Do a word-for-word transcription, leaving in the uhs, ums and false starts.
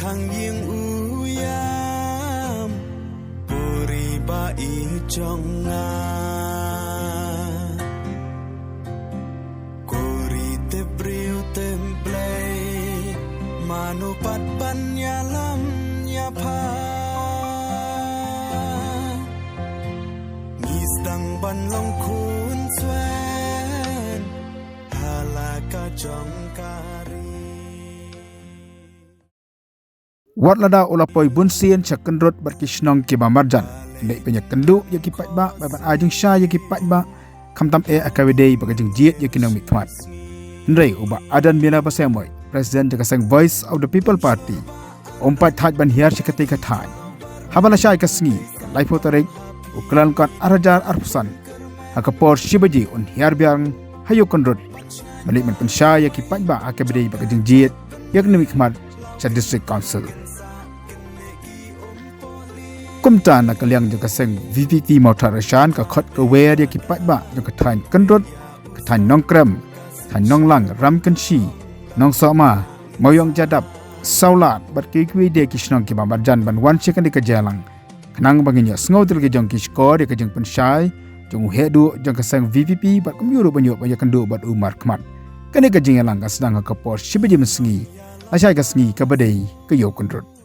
Ang ïing u ïam, puri ba i jong nga. Kuri te briew te Blei, mano pat ban ïalam ïapha. Ngi sdang ban long khun swen, ha la ka jong ka ri. Wat lada u la poi bun sien sha kyndrut bad ki shnong kiba marjan, leh ban ïakynduh ïa ki paidbah bad ban ai jingshai ïa ki paidbah, khamtam eh ha kaba dei bad ka jingjied ïa ki nongmihkhmat. Hynrei u Bah Adan Miller Basaiawmoit, President jong ka seng Voice of the People Party, um pat thait ban hiar sha katei ka thaiñ. Haba lashai ka sngi, ka laiphew tarik u Kyllalyngkot arhajar arphew san, ha ka por shi baje un hiar biang ha Ïewkyndrut ban leit ban pynshai ïa ki paidbah ha kaba dei bad ka jingjied ïa ki nongmihkhmat sha District Council. Kumta na ka liang jong ka seng VPP Mawthadraishan ka khot ka wer ïa ki paidbah jong ka thaiñ Kyndrut, ka thaiñ Nongkrem, thaiñ Nonglang, Ramkynshi, Nongsohma, Mawiong Jadap, Sawlad bad kiwei kiwei de ki shnong kiba marjan ban wan sha kane ka jingïalang, khnang ba ngin ïohsngew da la ki jong ki shkor ïa ka jingpynshai jong u heh duh jong ka seng VPP bad kumjuh ruh ban ïoh ban ïakynduh bad u markhmat. Kane ka jingïalang ka sdang ha ka por shi baje mynsngi, lashai ka sngi kaba dei ka Ïewkyndrut.